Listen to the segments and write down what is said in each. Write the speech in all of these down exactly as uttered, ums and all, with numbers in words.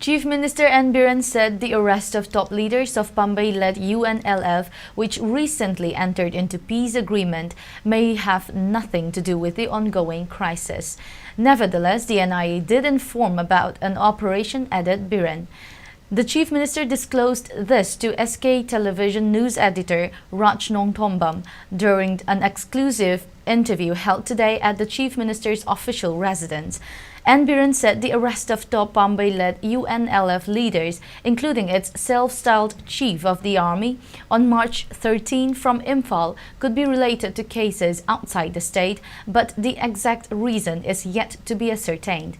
Chief Minister N Biren said the arrest of top leaders of Pambei-led U N L F, which recently entered into peace agreement, may have nothing to do with the ongoing crisis. Nevertheless, the N I A did inform about an operation, added Biren. The Chief Minister disclosed this to S K Television news editor Raj Nongthombam during an exclusive interview held today at the Chief Minister's official residence. N Biren said the arrest of top Pambei-led U N L F leaders, including its self-styled chief of the army, on March thirteen from Imphal could be related to cases outside the state, but the exact reason is yet to be ascertained.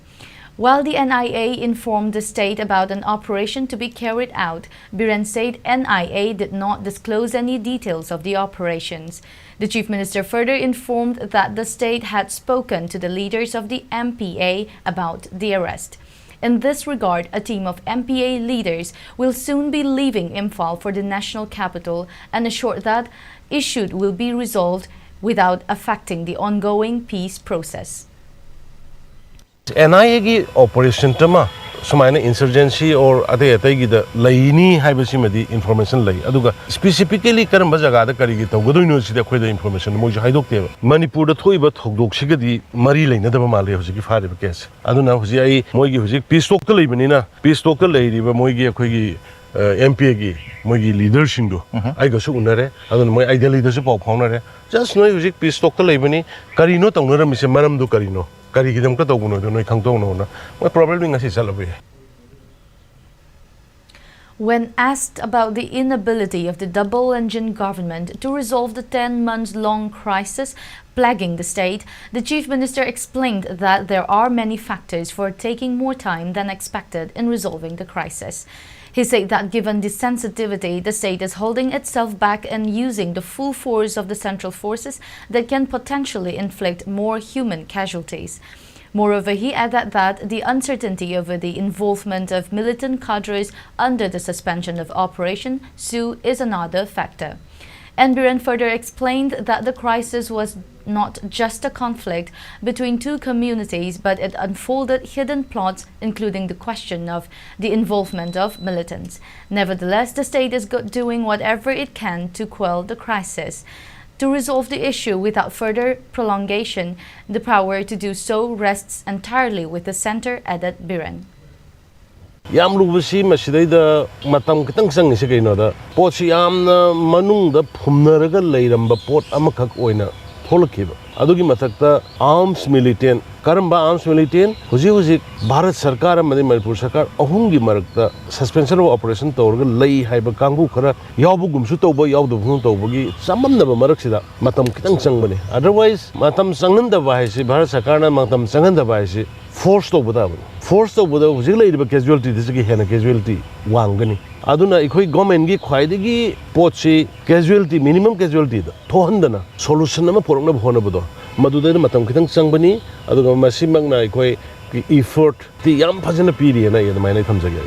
While the N I A informed the state about an operation to be carried out, Biren said N I A did not disclose any details of the operations. The Chief Minister further informed that the state had spoken to the leaders of the M P A about the arrest. In this regard, a team of M P A leaders will soon be leaving Imphal for the national capital and assured that issues will be resolved without affecting the ongoing peace process. N I ꯑꯦꯒꯤ operation ꯑꯃ ꯁꯨꯃꯥꯏꯅ insurgency or ꯑꯇꯩ ꯑꯇꯩꯒꯤꯗ ꯂꯩꯅꯤ ꯍꯥꯏꯕꯁꯤꯃꯗꯤ information ꯂꯩ, ꯑꯗꯨꯒ ꯁ꯭ꯄꯦꯁꯤꯐꯤꯀꯦꯂꯤ ꯀꯔꯝꯕ ꯖꯒꯥꯗ ꯀꯔꯤꯒꯤ ꯇꯧꯒꯗꯣꯏꯅꯣ ꯁꯤꯗꯤ ꯑꯩꯈꯣꯏꯗ ꯏꯟꯐꯣꯔꯃꯦꯁꯟ ꯃꯣꯏꯁꯨ ꯍꯥꯏꯗꯣꯛꯇꯦꯕ꯫ ꯃꯅꯤꯄꯨꯔꯗ ꯊꯣꯛꯏꯕ ꯊꯧꯗꯣꯛꯁꯤꯒꯗꯤ ꯃꯔꯤ ꯂꯩꯅꯗꯕ ꯃꯥꯜꯂꯦ ꯍꯧꯖꯤꯛꯀꯤ ꯐꯥꯔꯤꯕ ꯀꯦꯁꯁꯦ꯫ ꯑꯗꯨꯅ ꯍꯧꯖꯤꯛ ꯑꯩ ꯃꯣꯏꯒꯤ ꯍꯧꯖꯤꯛ ꯄꯤꯁ ꯇꯣꯛꯇ ꯂꯩꯕꯅꯤꯅ, ꯄꯤꯁ ꯇꯣꯛꯇ ꯂꯩꯔꯤꯕ ꯃꯣꯏꯒꯤ ꯑꯩꯈꯣꯏꯒꯤ ꯑꯦꯝ ꯄꯤ ꯑꯦꯒꯤ ꯃꯣꯏꯒꯤ ꯂꯤꯗꯔꯁꯤꯡꯗꯣ ꯑꯩꯒꯁꯨ ꯎꯅꯔꯦ, ꯑꯗꯨꯅ ꯃꯣꯏ ꯑꯥꯏ ꯗꯦꯜꯂꯤꯗꯁꯨ ꯄꯥꯎ ꯐꯥꯎꯅꯔꯦ꯫ ꯖꯁ ꯅꯣꯏ ꯍꯧꯖꯤꯛ ꯄꯤꯁ ꯇꯣꯛꯇ ꯂꯩꯕꯅꯤ, ꯀꯔꯤꯅꯣ ꯇꯧꯅꯔꯝꯃꯤꯁꯦ, ꯃꯔꯝꯗꯣ ꯀꯔꯤꯅꯣ, ꯀꯔꯤꯒꯤꯗꯃꯛꯇ ꯇꯧꯕꯅꯣꯗꯣ ꯅꯣꯏ ꯈꯪꯗꯣꯛꯅꯕꯅ ꯃꯣꯏ ꯄ꯭ꯔꯣꯕꯦꯕꯂꯤ ꯉꯁꯤ ꯆꯠꯂꯕ ꯌꯥꯏ꯫ When asked about the inability of the double engine government to resolve the ten months long crisis plaguing the state, the Chief Minister explained that there are many factors for taking more time than expected in resolving the crisis. He said that given the sensitivity, the state is holding itself back in using the full force of the central forces that can potentially inflict more human casualties. Moreover, he added that the uncertainty over the involvement of militant cadres under the suspension of Operation Sue is another factor. N Biren further explained that the crisis was not just a conflict between two communities, but it unfolded hidden plots, including the question of the involvement of militants. Nevertheless, the state is go- doing whatever it can to quell the crisis. To resolve the issue without further prolongation, the power to do so rests entirely with the center, added Biren. ꯌꯥꯝ ꯂꯨꯕꯁꯤ ꯃꯁꯤꯗꯩꯗ ꯃꯇꯝ ꯈꯤꯇꯪ ꯆꯪꯉꯤꯁꯦ ꯀꯩꯅꯣꯗ, ꯄꯣꯠꯁꯤ ꯌꯥꯝꯅ ꯃꯅꯨꯡꯗ ꯐꯨꯝꯅꯔꯒ ꯂꯩꯔꯝꯕ ꯄꯣꯠ ꯑꯃꯈꯛ ꯑꯣꯏꯅ ꯊꯣꯛꯂꯛꯈꯤꯕ꯫ ꯑꯗꯨꯒꯤ ꯃꯊꯛꯇ arms militant, ꯀꯔꯝꯕ arms militant? ꯍꯧꯖꯤꯛ ꯍꯧꯖꯤꯛ ꯚꯥꯔꯠ ꯁꯔꯀꯥꯔ ꯑꯃꯗꯤ ꯃꯅꯤꯄꯨꯔ ꯁꯔꯀꯥꯔ ꯑꯍꯨꯝꯒꯤ ꯃꯔꯛꯇ suspension of operation ꯇꯧꯔꯒ ꯂꯩ ꯍꯥꯏꯕ ꯀꯥꯡꯕꯨ ꯈꯔ ꯌꯥꯎꯕꯒꯨꯝꯁꯨ ꯇꯧꯕ, ꯌꯥꯎꯗꯕꯒꯨꯝꯁꯨ ꯇꯧꯕꯒꯤ ꯆꯃꯝꯅꯕ ꯃꯔꯛꯁꯤꯗ ꯃꯇꯝ ꯈꯤꯇꯪ ꯆꯪꯕꯅꯤ꯫ Otherwise ꯃꯇꯝ ꯆꯪꯍꯟꯗꯕ ꯍꯥꯏꯁꯤ ꯚꯥꯔꯠ ꯁꯔꯀꯥꯔꯅ ꯃꯇꯝ ꯆꯪꯍꯟꯗꯕ ꯍꯥꯏꯁꯤ force ꯇꯧꯕ ꯇꯥꯕꯅꯤ꯫ Force ꯇꯧꯕꯗ ꯍꯧꯖꯤꯛ ꯂꯩꯔꯤꯕ casualtyꯗꯒꯤ ꯍꯦꯟꯅ casualty ꯋꯥꯡꯒꯅꯤ꯫ ꯑꯗꯨꯅ ꯑꯩꯈꯣꯏ governmentꯒꯤ ꯈ꯭ꯋꯥꯏꯗꯒꯤ ꯄꯣꯠꯁꯤ casualty, minimum casualtyꯗ ꯊꯣꯛꯍꯟꯗꯅ solution ꯑꯃ ꯄꯨꯔꯛꯅꯕ ꯍꯣꯠꯅꯕꯗꯣ, ꯃꯗꯨꯗ ꯃꯇꯝ ꯈꯤꯇꯪ ꯆꯪꯕꯅꯤ꯫ ꯑꯗꯨꯒ ꯃꯁꯤꯃꯛꯅ ꯑꯩꯈꯣꯏ effortꯇꯤ ꯌꯥꯝ ꯐꯖꯅ ꯄꯤꯔꯤꯑꯅ ꯑꯩ ꯑꯗꯨꯃꯥꯏꯅ ꯊꯝꯖꯒꯦ꯫